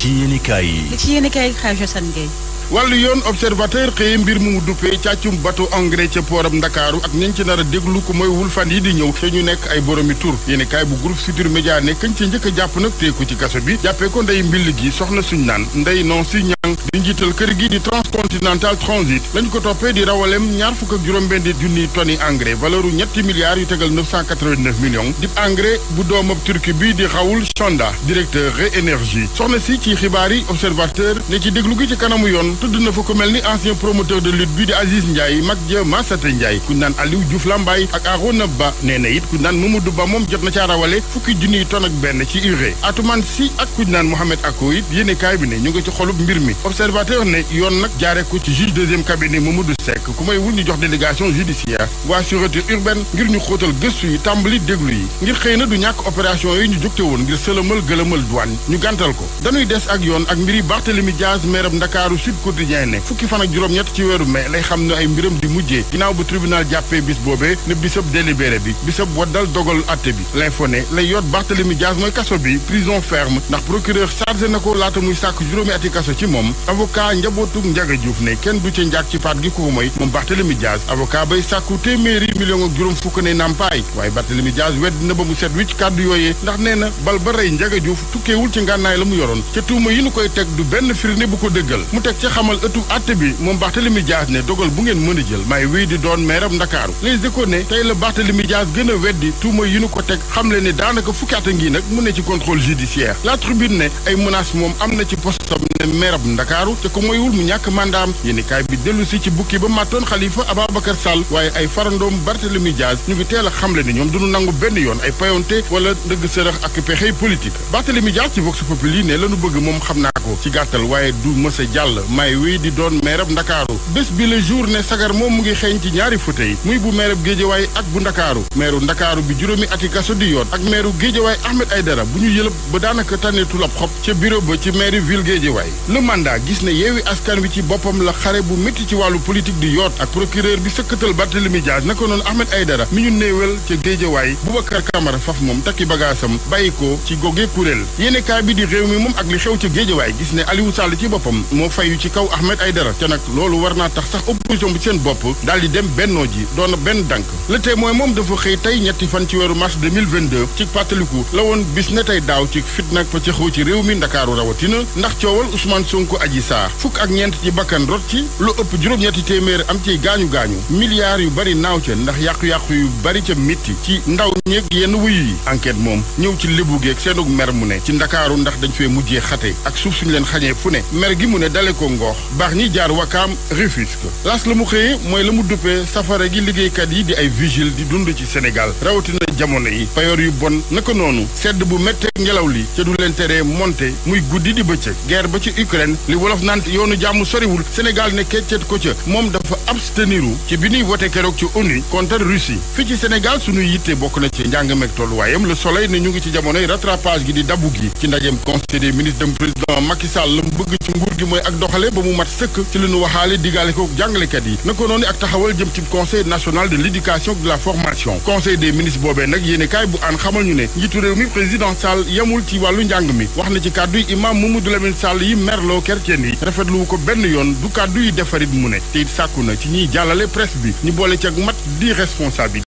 ci yéenekaay yi. li ci yéenekaay Hadj Assane Gueye. wàllu yoon observateur xëye mbir mu duppee càccum bateau engrais ca pooram Ndakaaru ak ñañ ci nar a déglu ko mooy wul fan yi di ñëw te ñu nekk ay boromi tur yéenekaay bu groupe Futurs Médias ne kañ ci njëkk a jàpp nag teeku ci kaso bi jàppee ko ndey mbill gi soxna suñ naan ndey non si ñang di njiital kër gi di Transcontinental Transit lañ ko toppee di rawalem ñaar fukk ak juróom-benn junniy tonni engrais valeuru ñetti milliards yu tegal 989 millions di engrais bu doomab turki bii di Raoul Chanda directeur Réénergie soxna si ci xibaar yi observateur ne ci déglu gi ci kanamu yoon tudd na fa ko mel ni ancien promoteur de lutte bi di Aziz Ndiaye mag ja Massata Ndiaye kuñ naan Aliou Diouf Lambaye ak Arona Ba nee na it kuñ naan Mamadou Ba moom jot na caa rawale fukki junniy tonn ak benn ci urée Atoumane Sy ak kuñ naan Mohamed Ako it yéenekaay bi ne ñu ngi ci xolub mbir mi observateur ne yoon nag jaare ko ci juge deuxième cabinet Mamadou Seck ku may wul ñu jox délégation judiciaire waa sûreté urbaine ngir ñu xóotal gëstu yi tàmbali déglu yi ngir xëy na du ñàkk opération yi ñu jógte woon ngir sëlëmal gëlëmal douane ñu gàntal ko dañuy des ak yoon ak mbiri Barthélémy Dias maire Ndakaaru Sud Quotidien ne fukki fan ak juróom-ñett ci weeru mai lay xam ne ay mbiram di mujjee ginnaaw bu tribunal jàppee bis boobee ne bisab délibéré bi bisab waddal dogal atte bi l'info ne lay yoot Barthélémy Dias mooy kaso bi prison ferme ndax procureur chargé na ko laata muy sàkk juróomi ati kaso ci moom avocat njabootug Ndiaga Diouf ne kenn du ca njaag ci paat gi ko mooy moom Barthélémy Dias avocat bay sàkku téeméeri million ak juróom fukk ne nampaay waaye Barthélémy Dias wedd na ba mu set wicc kàddu yooyee ndax nee na bal ba rey Ndiaga Diouf tukkeewul ci ngànnaay la mu yoroon ca tuuma yi nu koy teg du benn firnde bu ko dëggal mu teg ca xamal ëttu atte bi moom Barthélémy Dias ne dogal bu ngeen mën a jël may wéy di doon maire Ndakaaru Les Échos ne tey la Barthélémy Dias gën a weddi tuuma yi nu ko teg xam le ne daanaka fukki at a ngi nag mu ne ci contrôle judiciaire La Tribune ne ay menaces moom am na ci postam ne maire Ndakaaru te ko moywul mu ñàkk mandaam yéenekaay bi dellu si ci bukki ba màttoon Khalifa Ababacar Sall waaye ay farandoom Barthélémy Dias ñu ngi teel a xamle ni ñoom duñu nangu benn yoon ay payonte wala dëgg sërëx ak pexey politique Barthélémy Dias ci Vox Populi ne lañu bëgg moom xam naa ko ci gàttal waaye du mës a jàll may wéy di doon maire Ndakaaru bés bi le jour ne sagar moom mu ngi xeeñ ci ñaari fauteuil muy bu maire Guédiawaye ak bu Ndakaaru maire Ndakaaru bi juróomi ati kaso di yoon ak maire Guédiawaye Ahmed Aïdara bu ñu yëlëb ba daanaka tànneetul ab xob ca bureau ba ci maire ville Guédiawaye le mandat gis ne yeewi askan wi ci boppam la xare bu métti ci wàllu politique di yoot ak procureur bi sëkkatal Barthélémy Dias naka noonu Ahmed Aïdara mi ñu néewal ca Guédiawaye Boubacar Camara faf moom takki bagaasam bàyyi ko ci goge kuréel yéenekaay bi di réew mi moom ak li xew ca Guédiawaye gis ne Aliou Sall ci boppam moo fayu ci kaw Ahmed Aïdara ca nag loolu war naa tax sax opposition bi seen bopp daal di dem bennoo ji doon benn dànk Le Témoin moom dafa xëy tey ñetti fan ci weeru mars 2022 ci pàttaliku la woon bis ne tey daaw ci fitna ak fa ca xew ci réew mi Ndakaaru rawatina ndax coowal Ousmane Sonko Adji Sarr fukk ak ñeent ci bakkan rot ci lu ëpp juróom-ñetti téeméer am ci gaañu-gaañu milliards yu bari naaw ca ndax yàqu-yàqu yu bari ca mitti ci ndaw ñeeg yenn wuyu yi enquête moom ñëw ci lébu geeg seenug mer mu ne ci Ndakaaru ndax dañ fee mujjee xate ak suuf suñu leen xañee fu ne mer gi mu ne dale ko ngoox baax ñi jaar Wakaam Rufisque las la mu xëyee mooy la mu duppee safara gi liggéeykat yi di ay vigile di dund ci Sénégal rawatina jamono yi payoor yu bon naka noonu sedd bu méttee ngelaw li ca du leen teree monté muy guddi di bëccëg guerre ba ci Ukraine li wolof naan yoonu jàmm soriwul Sénégal ne keccet ko ca moom dafa absteniru ci bi ñuy wote keroog ci ONU contre Russie fii ci Sénégal suñuy yitte bokk na ci njàng meeg tolluwaayam Le Soleil ne ñu ngi ci jamonoy rattrapage gi di dabu gi ci ndajeem conseil des ministres dem président Macky Sall la mu bëgg ci nguur gi mooy ak doxale ba mu mat sëkk ci li ñu waxaale digaale ko jàngalekat yi naka noonu ak taxawal jëm ci conseil national de l'éducation de la formation conseil des ministres boobee nag yéenekaay bu aan xamal ñu ne njiitu réew mi président Sall yemul ci wàllu njàng mi wax na ci kàddu yi imam Mamadou Lamine Sall yi merloo chrétien yi rafetlu ko benn yoon du kàddu yi defarit mu ne te it sàkku na ci ñiy jàllale presse bi ñu boole ci ak mat di responsabilité